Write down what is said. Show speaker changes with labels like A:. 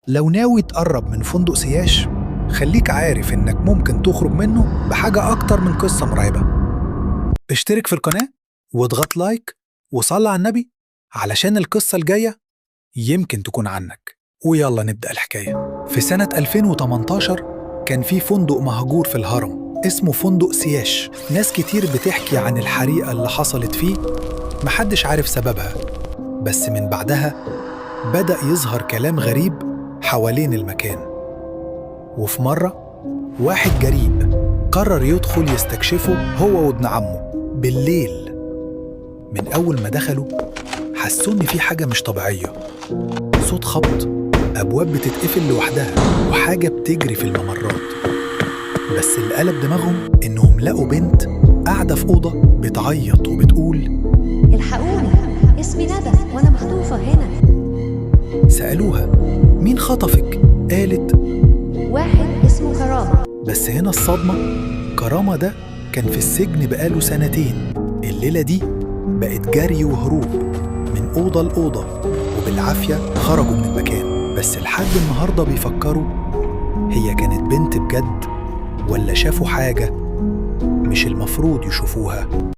A: لو ناوي تقرب من فندق سياش، خليك عارف إنك ممكن تخرج منه بحاجة أكتر من قصة مرعبة. اشترك في القناة واضغط لايك وصلي على النبي علشان القصة الجاية يمكن تكون عنك. ويلا نبدأ الحكاية. في سنة 2018 كان في فندق مهجور في الهرم اسمه فندق سياش. ناس كتير بتحكي عن الحريقة اللي حصلت فيه، محدش عارف سببها، بس من بعدها بدأ يظهر كلام غريب حوالين المكان. وفي مرة واحد جريء قرر يدخل يستكشفه هو وابن عمه بالليل. من أول ما دخلوا حسوا إن في حاجة مش طبيعية، صوت خبط، أبواب بتتقفل لوحدها، وحاجة بتجري في الممرات. بس اللي قلب دماغهم إنهم لقوا بنت قاعدة في أوضة بتعيط وبتقول:
B: الحقوني، اسمي ندى وانا مخطوفة هنا.
A: سألوها: مين خطفك؟ قالت:
B: واحد اسمه كرامة.
A: بس هنا الصدمة، كرامة ده كان في السجن بقاله سنتين. الليلة دي بقت جري وهروب من أوضة لأوضة، وبالعافية خرجوا من المكان. بس لحد النهاردة بيفكروا، هي كانت بنت بجد ولا شافوا حاجة مش المفروض يشوفوها؟